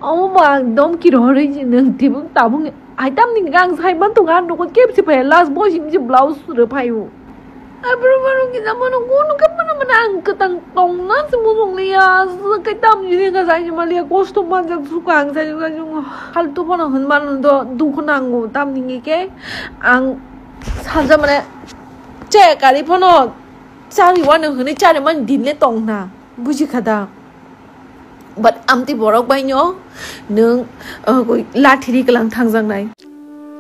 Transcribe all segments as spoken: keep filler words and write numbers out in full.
Omo ba ang domki rohorwi nwng tibuk tabuk ni item ni gang sai man tongo, ang nogo kebsi phai last boy si blouse sure phaio. Abro baro kisa mano kunu kap mano mano ang ketang tongna se musung liya, se kai tam jini ka sai maliya kosto manjak suka ang sai sai jung hal tu bono hun mano do dukh nango tam ni ke ang sanja mane che kali bono chari wano hwnwi chari man din le tongna. Buji kha da? But amtwi borok bai no nwng, uh, lathi ri kwlang thangjaknai.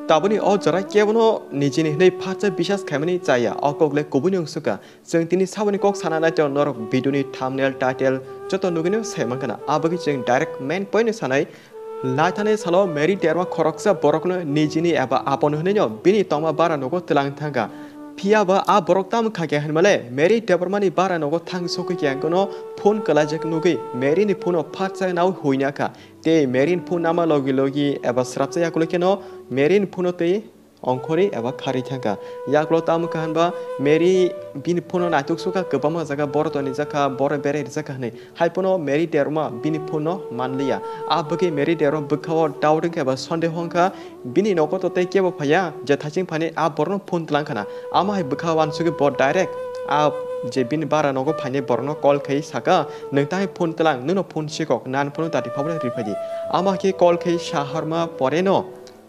Taboni o jora kebono nijini hwnwi phatsa bisas khaimani chaya, o kok le kubui ni wngsuka. Chwng tini saboni kok sana nai to norok video ni thumbnail, title joto nugwino sai mankha na. Abagwi chwng direct main point no sanai. Laithani salo Mary Derma khoroksa borokno nijini eba apon hwnwino bini tongma bara nogo twlang thangkha. Phiya ba a borok tamo kha khe hwnmale Mary Debbarma ni bara nogo thang sokwi khe angkono phone kwlaijak nugwi Mary ni phone o phatsa nao huina kha. Tei Mary ni phone nama logi logi eba srapsa yakulo kheno Mary ni phone o tei ongkhorwi eba kharwi thangkha. Yakulo tamo kha hwnba Mary bini phone o naituk sukha kwbangma jaga boro tonijakha, boro berai rijakha hwnwi. Hai phano Mary Derma bini phone no manliya. A bwkhe Mary Derma bwkha o doubt wngkha eba sondeho wngkha. Bini nogo to tei kebo phaiya, je thaising phani a borokno phone twlang khana. Amo hai bwkha wansugwi bo direct a je bini bara nogo phainai borokno call khai saka, "Nwng tahai phone twlang, nwngno phone sikok, nan phone tati phabra riphaidi." Amo hai khe call khai saharma poreno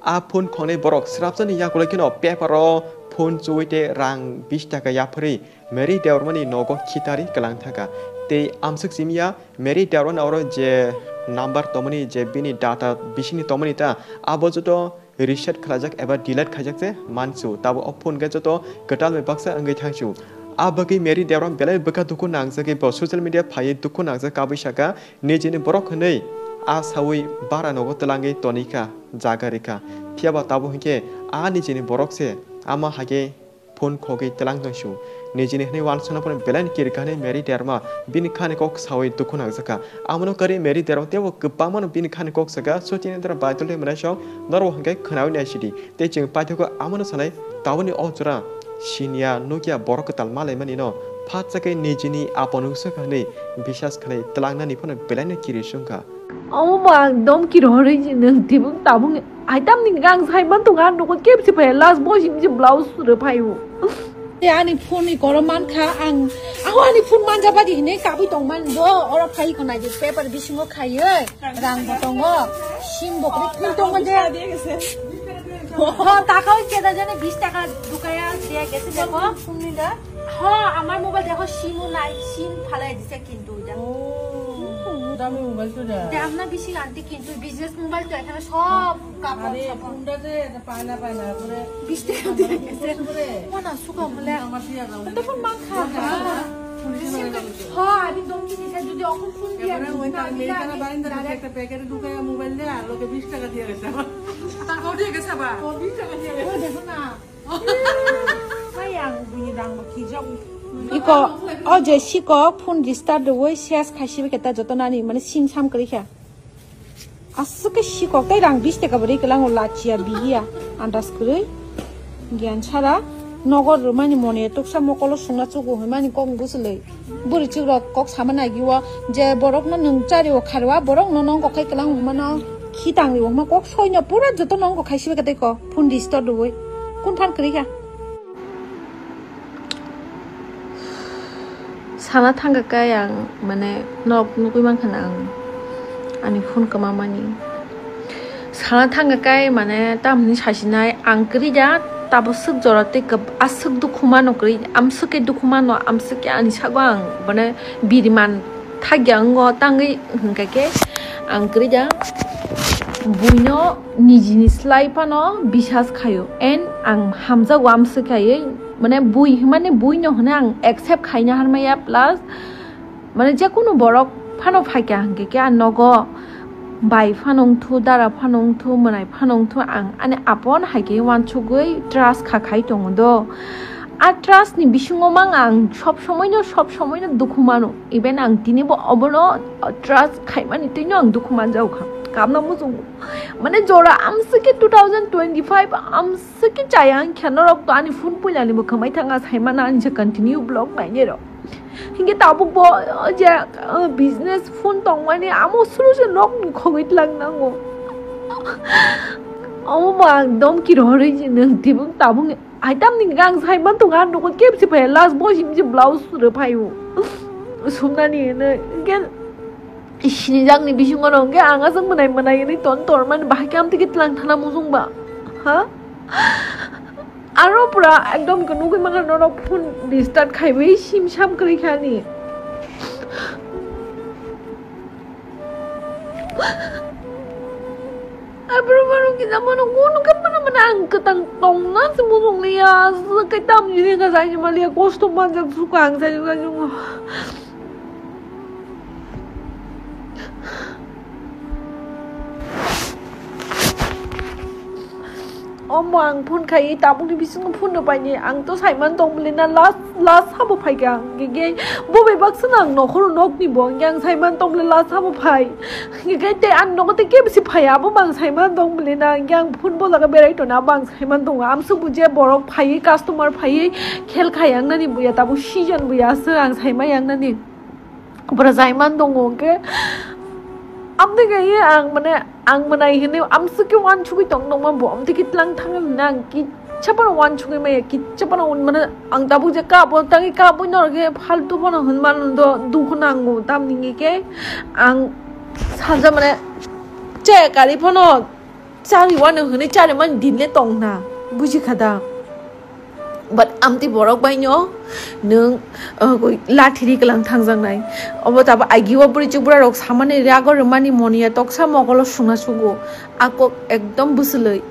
a phone khongnai borok srapsani yakulo kheno paper o phone chuwi tei rang bish taka yapharwi Mary Debbarmani nogo khitari kwlang thangkha. Tei amswk simiya Mary Debbarmani oro je number tongmani, je bini data bisingni tongmani ta, abo joto reset khlaijak eba delete khaijak se mansu. Tabo o phone khe joto kwtal bai baksa wngwi thangsu. A bagwi Mary Debbarma belai bwkha dukhu nangjagwi bo social media phaiwi dukhu nangjak kabui saka, nijini borok hwnwi a saui bara nogo twlangwi tonikha, jaga rikha. Phiyaba tabo hinkhe a nijini borok se ama hai khe phone khogwi twlang tongsu. Nijini hwnwi uansukna phano belai ni kirikha hwnwi Mary Debbarma bini khani kok saui dukhu nangjakha. Amono kwrwi Mary Debbarma teibo kwbangmano bini khani kok saka, Sachin Indra Baidol tei mwnaisong norok hwnkhe khwnaui naisidi. Tei chwng paithago amono sanai, taboni o jora siniya nukya borok kwtal malaimanino phatsa khe nijini apon wngsa kha hwnwi bisas khlai twlangnani phano belai no kirisung kha. Omo ba ang domki rohorwi nwng tibuk tabuk item ni gang sai man tongo, ang nogo kebsi phai last boy si blouse sure phaio. Te ani phone ni koro man kha ang, ang ani phone manja badi hine kabui tong man do, oro phai ko nai je paper bisingo khaiye, rang bo tongo, sim bo kre phone tongo je. Ho, taka o keda jane bis taka dukaya dia gese dego. Phone ni da? Ho, amar mobile dego sim o nai, sim phalai dise kintu da. Oh, dami mobile to da. De amna bisi anti kintu business mobile to ekhane sob kapor. Are, sob. Phone da je, eta paina paina, pore. Bis taka dia gese. Pore. Mana suka mole. Ama dia da. To phone mang kha. Ho, ami domki dise jodi okon phone dia. Oi ta mei kana bain da, direct. Packet dukaya mobile de, aro ke bis taka dia gese. Taka dia gese ba. O, bis taka dia gese. O, dekho na. Hai ang bini rang bo kijak. Iko, o je sikok phone restart rwui ses khaisi bai khe ta joto nani mane sim sam kwrwi kha. Aswk khe sikok tei rang bis taka bo rwi kwlango lachiya bihiya andas kwrwi. Giyan sara nogo rwmani mone tuksa mokolo sungna chugo hwnmani kok bwswlwi. Bwrwi chikrok kok sama nai o je borokno nwng chari o kharwa borokno nong kok khai kwlang hwnmano khitang ri hwnma kok soino pura joto nong kok khai sibai khe tei kok phone restart rwui kun phan kwrwi kha. Sana thangkha kai ang mane nok nugui mankha na ang ani phone kwma mani. Sana thangkha kai mane tamni sasinai ang kwrwi da tabo swk jora tei kwb-, aswk dukhu mano kwrwi, amswk khe dukhu mano, amswk khe ani sago ang mane biriman thakya wngo tangwi hwnkha khe ang kwrwi da buino nijini slai phano bisas khaio and ang hamjago amswk khaiwi mane bui hwnmani buino hwnwi ang accept khaina harmaya plus Mane, je kunu borok phano phaikha hwnkhe khe, a nogo bai phano wngthu, dara phano wngthu, mwnai phano wngthu, ang ani apon hai khe uansugwi trust kha khai tongo do. A trust ni bisingo mang ang sob somoino, sob somoino dukhu mano. Even ang tinibo obono trust khaimani twino ang dukhu manjago kha. Kamna muchungo. Mane, jora amswk khe two thousand twenty-five amswk khe chaya ang khe norok to ani phone puilani bo khwmai thanga saimano ani je continue vlog nainai rok. Hinkhe tabuk bo, o je, o business phone tongmani amo suru se nok ni khogwi tlang nango. Omo bo ang domki rohorwi je nwng tibuk tabuk ni item ni gang saiman tongo, ang nogo kebsi phai last bo himse blouse sure phaio. Sumnani hwnwi hinkhe sinijakni bisingo rong khe ang aswk mwnai mwnai hwnwi ton tormani bahai khe amtwi khe tlang thana muchung ba? Ha? Aro pura ekdom khe nugwi mangkha norok phone restart khaiwi sim sam kwrwi kha ani. Abro baro kisa mano gono khe mana mana ang kwtang tongna se muchung liya. Khe tam jini kha sai maliya kosto manjak suka ang sai sai. Omo ang phone khai tabukni bisingo phone rw paini ang to saiman tong bwle na last last sabo phaikha ang ge ge bo bai baksa nang nokhoro nokni bo ang saiman tong bwle last sabo phai ge ge te ang nogo te kebsi phai abo bang saiman tong bwle na ang phone bo jaga berai tona bang saiman tongo amsuk buje borok phai customer phai khel khai ang nani buya tabuk season buya aswk ang saima yang nani. Bwrajaiman tongo hwnkhe. Amtwi khe ang mane ang mwnai hinwi amswk khe uansugwi tong tongma bo amtwi khe tlang thang hinwi ang kitsa phano uansugwi maya kitsa phano mane ang tabuk je kabo tangwi kabui norok khe faltu phano hinmano do dukhu nango tamni hwnkhe ang salsa mane che kari phano chari uano hinwi chari mani din le tongna buji kha da. But amtwi borok bai no nwng, uh, lathi ri kwlang thangjaknai. Obo tabo agi o bwrwi chukbura rok samani rago rwmani moniya toksa mokolo sungna sugo. A kok ekdom bwswlwi.